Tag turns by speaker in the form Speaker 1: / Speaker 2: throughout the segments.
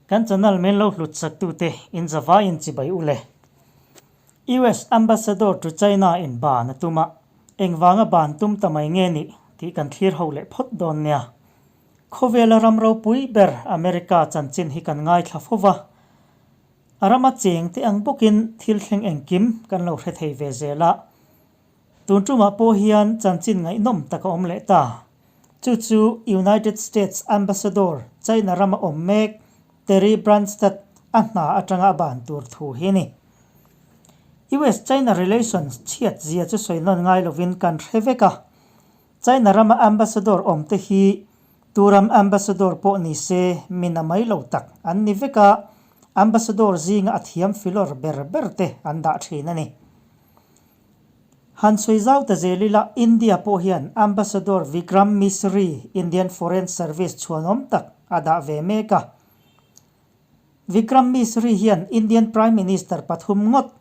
Speaker 1: Kan channel min lo hlut sak tute in zavaiin chibai u le. US Ambassador to China in ban a tum a, engvanga ban tum ta mai nge nih tih kan thlir ho leh phawt dawn nia. Khawvela ram ropui ber America chanchin hi kan ngaithla fo va, a rama cheng te ang bawkin thil thleng engkim kan lo hre thei ve zel a. Tun tumah pawh hian chanchin ngaihnawm tak a awm leh ta. Chu chu United States Ambassador China rama awm mek Terry Branstad a hna atanga a ban tur thu hi a ni. US-China relations chhiat zia chu sawi nawn ngai lovin kan hre vek a. China rama ambassador awm te hi tu ram ambassador pawh ni se mi na mai lo tak an ni vek a, ambassador zinga a thiam filawr ber ber te an dah thin a ni. Han sawi zau ta zel ila India pawh hian Ambassador Vikram Misri Indian Foreign Service chhuanawm tak a dah ve mek a. Vikram Misri hian Indian Prime Minister pathum ngawt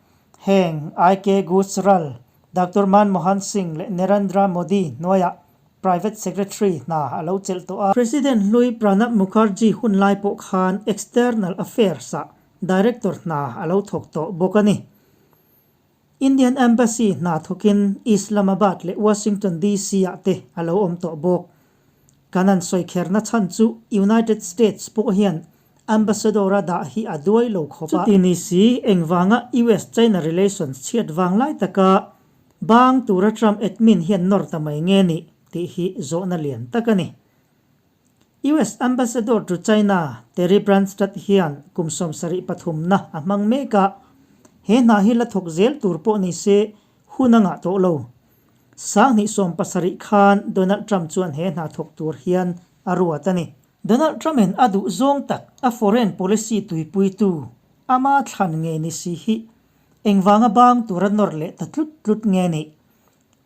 Speaker 1: heng IK Gujral, Doctor Manmohan Singh leh Narendra Modi hnuaiah Private Secretary hna a lo chelh tawh a. President hlui Pranab Mukherjee hun lai pawh khan External Affairs-ah Director hna a lo thawk tawh bawk a ni. Indian Embassy hna thawkin Islamabad leh Washington DC ah te a lo awm tawh bawk. Kan an sawi kherna chhan chu United States pawh hian Ambassador a dah hi a duai lo khawp a. Chuti ni si, engvanga US-China relations chhiat vang lai taka bang tura Trump admin hian nawr ta mai nge nih tih hi zawhna lian tak a ni. US Ambassador to China, Terry Branstad hian kum 73 na a hmang mek a, he hna hi la thawk zel tur pawh ni se hun a ngah tawh lo. 2017 khan Donald Trump chuan he hna thawk tur hian a ruat a ni. Donald Trump-in a duh zawng tak a foreign policy tuipuitu ama thlan nge ni si hi engvanga bang tura nawr leh ta tlut tlut nge nih?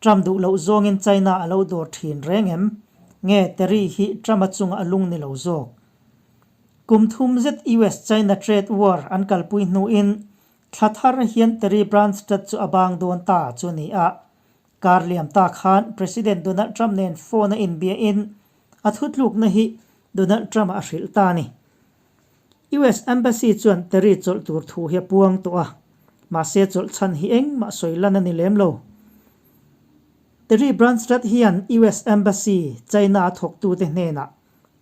Speaker 1: Trump duh loh zawngin China a lo dawr thin reng em? Nge Terry hi Trump a chungah a lung ni lo zawk? Kum thum zet US-China trade war an kalpui hnuin thla thar hian Terry Branstad chu a bang dawn ta chu ni a. Kar liam ta khan President Donald Trump nen phone a inbiahin a thutlukna hi Donald Trump a hrilh ta a ni. US Embassy chuan Terry chawlh tur thu hi a puang tawh a, mahse chawlh chhan hi engmah sawi lan a ni lem lo. Terry Branstad hian US Embassy China a thawktute hnenah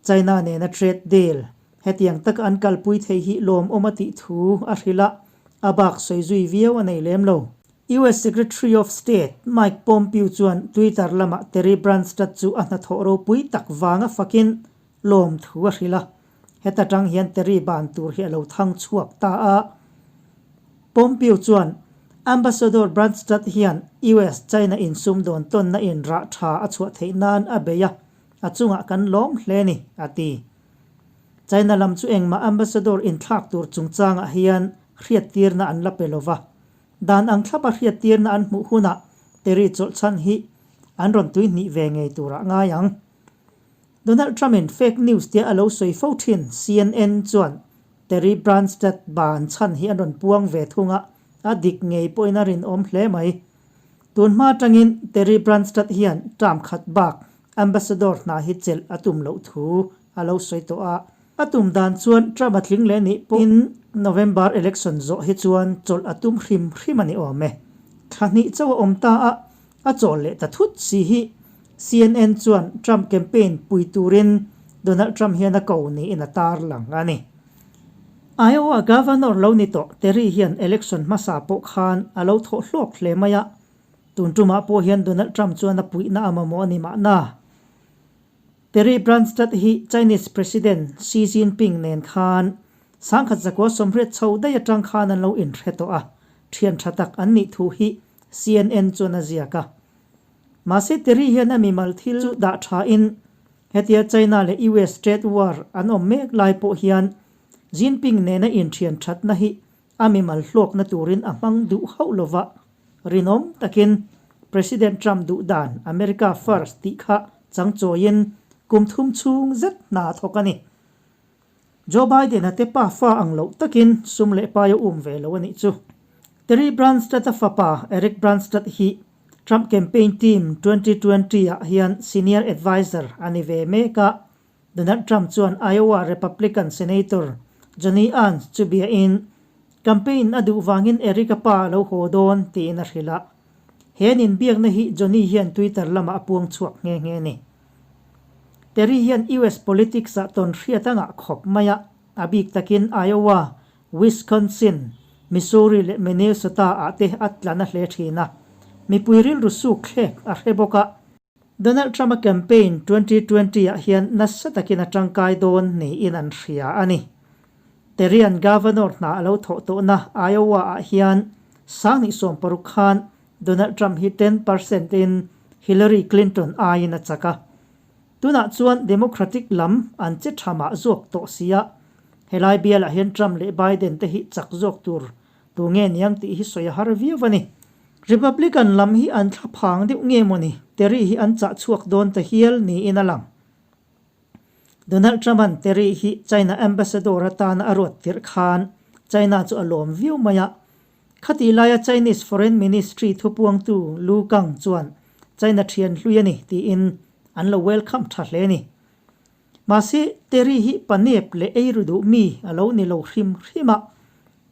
Speaker 1: China nena trade deal hetiang taka an kalpui thei hi lawmawm a tih thu a hrilh a, a bak sawi zui viau a nei lem lo. US Secretary of State Mike Pompeo chuan Twitter lamah Terry Branstad chu a hnathawh ropui tak vanga fakin lawm thu a hrilh a, heta tang hian Terry ban tur hi a lo thang chhuak ta a. Pompeo chuan Ambassador Branstad hian US-China insumdawn tawnna in rah tha a chhuah theih nan a bei a, a chungah kan lawm hle ni, a ti. China lam chu engmah Ambassador inthlak tur chungchangah hian hriattirna an la pe lo va, dan ang thlapa hriattirna an hmuh hunah Terry chawlhchhan hi an rawn tuihnih ve ngei turah ngai ang. Donald Trump-in fake news tia a lo sawi fo thin CNN chuan Terry Branstad ban chhan hi an rawn puang ve thung a, a dik ngei pawhin a rinawm hle mai. Tun hma atangin Terry Branstad hian term khat bak ambassador hna hi chelh a tum loh thu a lo sawi tawh a. A tum dan chuan Trump a tling leh nih pawhin November election zawh hi chuan chawlh a tum hrim hrim a ni awm e. Thla hnih chauh a awm ta a, A chawl leh ta thut si hi CNN chuan Trump campaign pui turin Donald Trump hian a ko niin a tarlang a ni. Iowa Governor lo ni tawh Terry hian election hmasa pawh khan a lo thawh hlawk hle mai a, tun tumah pawh hian Donald Trump chuan a puihna a mamawh a ni mahna. Terry Branstad hi Chinese President Xi Jinping nen khan 1980 chho daih atang khan an lo inhre tawh a, thian tha tak an nih thu hi CNN chuan a ziak a. Mahse Terry hian a mimal thil chu dah tha in hetia China leh US trade war an awm mek lai pawh hian Jinping nena inthian thatna hi a mimal hlawkna turin a hmang duh hauh lova rinawm takin President Trump duh dan America First tih kha changchawiin kum thum chhung zet hna a thawk a ni. Joe Biden-a te pa fa ang loh takin sum leh pai a um ve lo a nih chu. Terry Branstad-a fapa Eric Branstad hi Trump campaign team 2020 ah hian senior adviser a ni ve mek a, Donald Trump chuan Iowa Republican Senator Johnny Ernst chu biain, Campaign a duh vangin Eric-a pa a lo haw dawn, tiin a hrilh a. He an inbiakna hi Johnny hian Twitter lamah a puang chhuak nghe nghe a ni. Terry hian US politics-ah tawn hriat a ngah khawp mai a, a bik takin Iowa, Wisconsin, Missouri leh Minnesota-ah te a tla na hle thin a, mipui rilru suk thlek a hre bawk a. Donald Trump-a campaign 2020 ah hian nasa takin a tangkai dawn niin an hria a ni. Terry-a'n Governor hna a lo thawh tawhna Iowa-ah hian 2016 khan Donald Trump hi 10 percent in Hillary Clinton aiin a chak a. Tunah chuan Democratic lam an che tha mah zawk tawh sia, helai bialah hian Trump leh Biden te hi chak zawk tur Tu nge niang tih hi sawi a har viau a ni. Republican lam hi an thla phang deuh nge mawni Terry hi an chah chhuak dawn ta hial niin a lang. Donald Trump-a'n Terry hi China ambassador atana a ruat tirh khan China chu a lawm viau mai a. Khatih laia Chinese Foreign Ministry thupuangtu Lu Kang chuan China thian hlui a ni tiin an lo welcome tha hle a ni. Mahse, Terry hi panep leh eiru duh mi a lo ni lo hrim hrim a,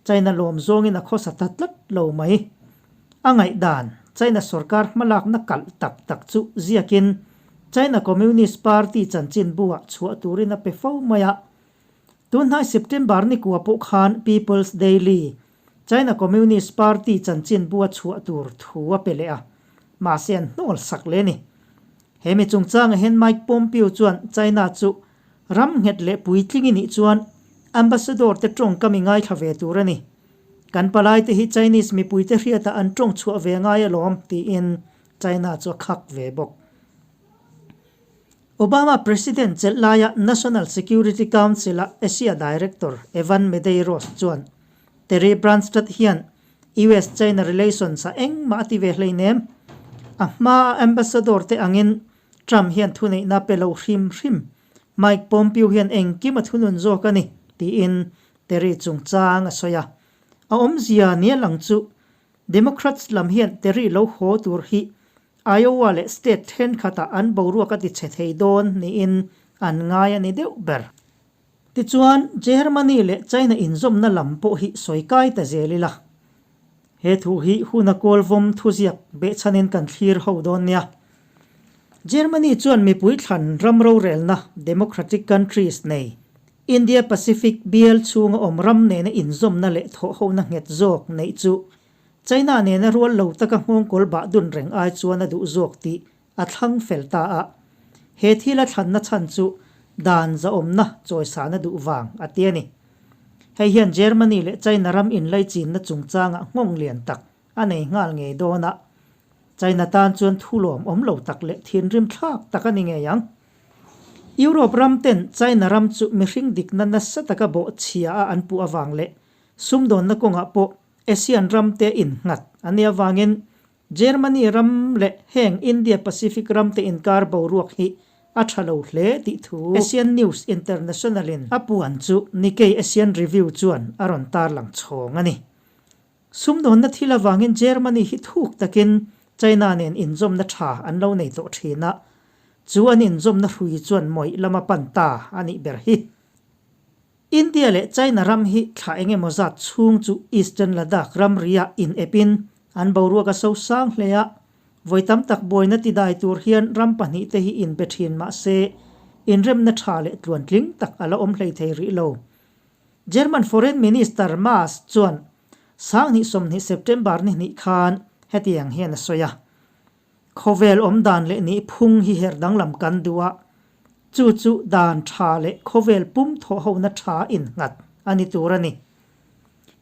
Speaker 1: China lawm zawngin a khawsa ta tlat lo mai. A ngaihdan, China sorkar hmalakna kalh tak tak chu ziakin China Communist Party chanchinbu-ah chhuah turin a pe fo mai a. Tunhnai September nikua pawh khan People's Daily, China Communist Party chanchinbu-a chhuah tur thu a pe leh a, mahse an hnawl sak leh a ni. He mi chungchangah hian Mike Pompeo chuan China chu ram nghet leh puitling i nih chuan ambassador te tawngkam i ngaithla ve tur a ni. Kan palai te hi Chinese mipuite hriatah an tawng chhuah ve ngai alawm tiin China chu a khak ve bawk. Obama President chelh laia National Security Council-a Asia Director Evan Medeiros chuan Terry Branstad hian US-China relations-ah engmah a ti ve hleinem. A hmaa ambassador te angin Trump hian thuneihna pe lo hrim hrim. Mike Pompeo hian engkim a thunun zawk a ni, tiin Terry chungchang a sawi a. A awmzia nia lang chu Democrats lam hian Terry lo haw tur hi Iowa leh state thenkhatah an boruak a ti chhe thei dawn niin an ngai a ni deuh ber. Tichuan, Germany leh China inzawmna lam pawh hi sawi kai ta zel ila. He thu hi hun a kawlvawm thuziak behchhanin kan thlir ho dawn nia. Germany chuan mipui thlan ram rorelna, democratic countries, nei, India-Pacific bial chhunga awm ram nena inzawmna leh thawhhona nghet zawk neih chu China nena rual lo taka nghawngkawl bah dun reng ai chuan a duh zawk tih a thlang fel ta a. He thil a thlanna chhan chu dan zahawmna chawisana duh vang a ti a ni. Hei hian Germany leh China ram inlaichinna chungchangah nghawng lian tak a nei nghal ngei dawn a. China tan chuan thulawm awm lo tak leh thinrim thlak tak a ni ngei ang. Europe ram ten China ram chu mihring dikna nasa taka bawhchhia a an puh avang leh sumdawnna kawngah pawh Asian ramte innghat a nih avangin Germany ram leh heng India-Pacific ramte inkar boruak hi a tha lo hle tih thu Asian News International-in a puan chu Nikkei Asian Review chuan a rawn tarlang chhawng a ni. Sumdawnna thil avangin Germany hi thuk takin China nen inzawmna tha an lo nei tawh thin a, chu an inzawmna hrui chuan mawih lama pan ta a nih ber hi. India leh China ram hi thla eng emaw zat chhung chu Eastern Ladakh ramriah in epin an boruak a so sang hle a, vawi tam tak buaina ti dai tur hian ram pahnihte hi inbe thin mah se inremna tha leh tluantling tak a la awm hlei thei rih lo. German Foreign Minister Maas chuan 2020 September ni hnih khan hetiang hian a sawi a. Khawvel awm dan leh nih phung hi her danglam kan duh a, chu chu dan tha leh khawvel pum thawhhona tha innghat a ni tur a ni.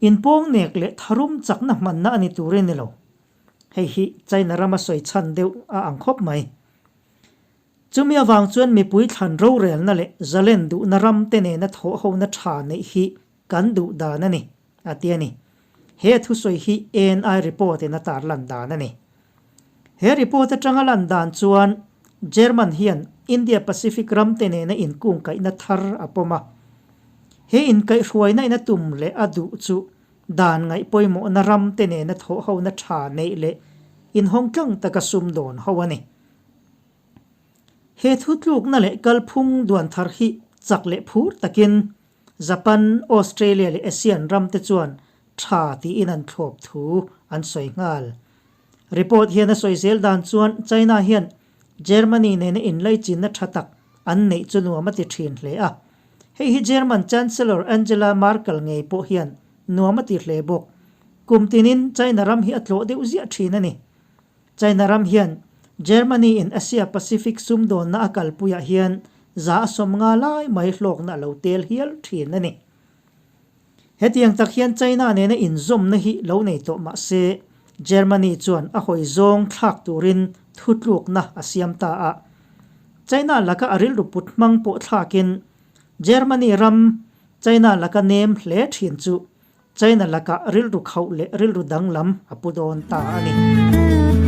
Speaker 1: Inpawngnek leh tharum chakna hmanna a ni tur i ni lo. Hei hi China rama sawi chhan deuh a ang khawp mai. Chumi avang chuan mipui thlan rorelna leh zalen duhna ram te nena thawhhona tha neih hi kan duh dan a ni. A ti a ni. He thusawi hi ANI report in a tar lan dan a ni. He report atanga lan dan chuan German hian India Pacific ram te nena inkungkaihna thar a pawm a. He inkaihhruaina in a tum leh a duh chu dan ngaih pawimawhna ram te nena thawhhona tha neih leh inhawng tlang taka sumdawn ho a ni. He thutlukna leh kalphung duan thar hi chak leh phur takin. Japan, Australia leh ASEAN ramte chuan tha tiin an thlawp thu an sawi nghal. Report hian a sawi zel dan chuan China hian Germany nena inlaichinna tha tak an neih chu nuam a ti thin hle a. Hei hi German Chancellor Angela Merkel ngei pawh hian nuam a ti hle bawk. Kum tinin China ram hi a tlawh deuh ziah thin a ni. China ram hian Germany in Asia Pacific sumdawnna a kalpuiah hian 50% lai mai hlawkna a lo tel hial thin a ni. Hetiang tak hian China nena inzawmna hi lo nei tawh mah se, Germany chuan a hawi zawng thlak turin thutlukna a siam ta a. China laka a rilru put hmang pawh thlakin Germany ram China laka nem hle thin chu China lakah rilru khauh leh rilru danglam a pu dawn ta a ni.